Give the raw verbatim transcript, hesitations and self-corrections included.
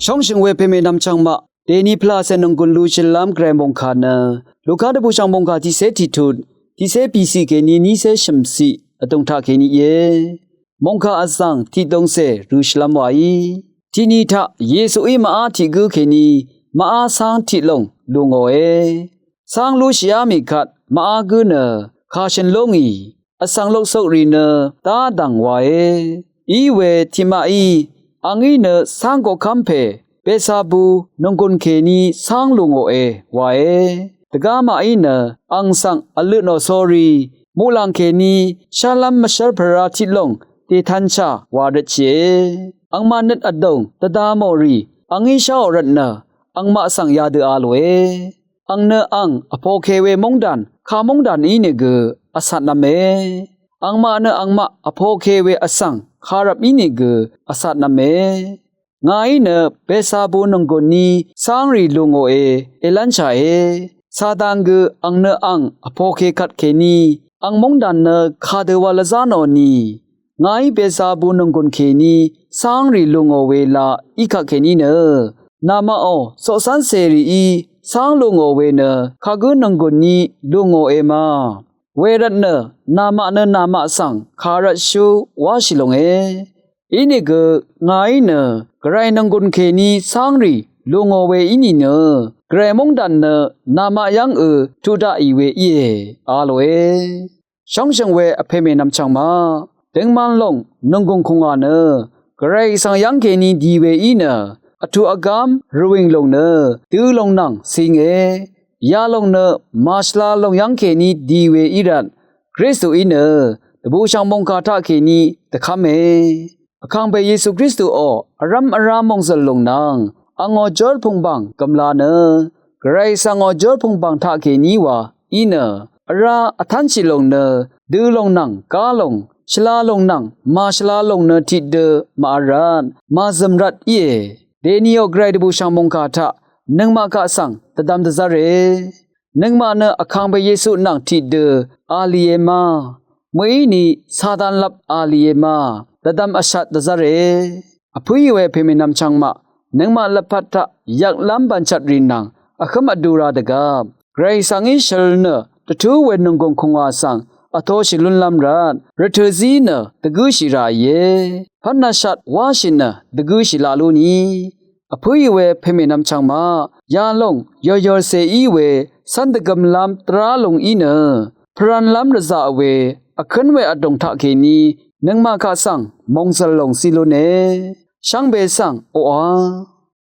Shóngshø̀ng we pèmènvm chvngmaq dèní pvlacè nònggùn lushìlv́m gvray mòngkà nø Luka dvbùshv̀ng mòngkà tiqcé tiqtut, tiqcé bìciq kèní nícé shø̀mciq vdùng taqkèní íe. Mòngkà vzv̀ng tiqdongcè røshìlv́m wàí, tiqni taq Yesuí maqá tiq gǿ kèní maqá cáng tiq lòng lù ngòe. Cáng lúshìá mì kvt maqá gǿ nø kàshø̀n lú ngì, vsvng loksokrì nø dá dv̀ng wae. Iwe tiqmaqí, angí nø cáng koqkv́m pè Betsabu nònggùn kèní cáng lù ngòe wae. Dvgá maqí nø ang svng vløtnò sórí muqlàng kèní shálv́m mvshv́r pvrá tiq lòng dètanshà wa rvtshìe. Angmaq nøt vdùng dvda mò rì angí sháò rvtnø angmaq svng yadø a lòe. Ang nø ang vpoke we móngdàn kamóngdàn ínìgø vcatnv̄me. Angmaq nø angmaq vpoke we vsvng karvp ínìgø vcatnv̄me. Ngàí nø Betsabu nònggùn ní cáng rì lù ngòe èlv́nshàe. Satan gø ang nø ang vpoke kvtkèní ang móngdàn nø kadø wa lvzá nò nì, ngàí Betsabu nònggùn kèní cáng rì lù ngò we la í kvtkèní nø, namaqò coqcv́n cèrìí cáng lù ngò we nø kagǿ nònggùn ní lù ngòe ma. Wervtnø namaq nø namaq svng kàrvtshú wáshì lónge. Inìgø ngàí nø gvray nònggùn kèní cáng rì lù ngò we í nìnø, gvray móngdàn nø namaq yv́ngø tuq daqì we íe, a lòe. Shóngshø̀ng we vpè mènvm chv̀ngmaq, døngman lòng nònggùn kùngwà nø gvray svng yv́ng kèní di we í nø, vtuq vgám rvwìng lòng nø dø lòng nvng cinge. Yalòng nø màshvla lòng yv́ng kèní di we í rvt, Kristuí nø dvbùshv̀ng mòngkà taqkèní dvkv́me. Vkàngpè Yesu Kristuò vrv́m vrá mòngzø̀l lòng nvng angò jórpùngbàng gø̀mla nø, gvray svngò jórpùngbàng taqkèní wa í nø, vrá vtv́nshì lòng nø dø lòng nvng gá lòng, shvla lòng nvng màshvla lòng nø tiqdø màvl rvt màzø̀m rvt íe. Dènìò gvray dvbùshv̀ng mòngkà taq nøngmaq kaq svng dvdvm dvzv́re. Nøngmaq nø vkàngpè Yesu nvng tiqdø a lìe ma, mø̀íni Satan lvp a lìe ma, dvdvm vshat dvzv́re. Vpǿì we pèmènvm chv̀ngmaq, nøngmaq lvpat taq yvklv́m bv̀nchvt rì nvng vhǿm vdu ra dvgvp, gvray svng í shøl nø dvtú we nònggùn kùngwà svng vtoshì lúnlv́m rvt, rvtø̀ zí nø dvgǿshì ràìe. Pv́n vshat wáshì nø dvgǿshì la lú ni. Vpǿì we pèmènvm chv̀ngmaq, yalòng yòyòrcè í we cv́n dvgømlv́m dvrá lùng í nø, pvranlv́m rvzaq we vkǿn we vdùng taqkèní nøngmaq kaq svng mòngzø̀l lòng zí lúne. Shvngbe svng oqà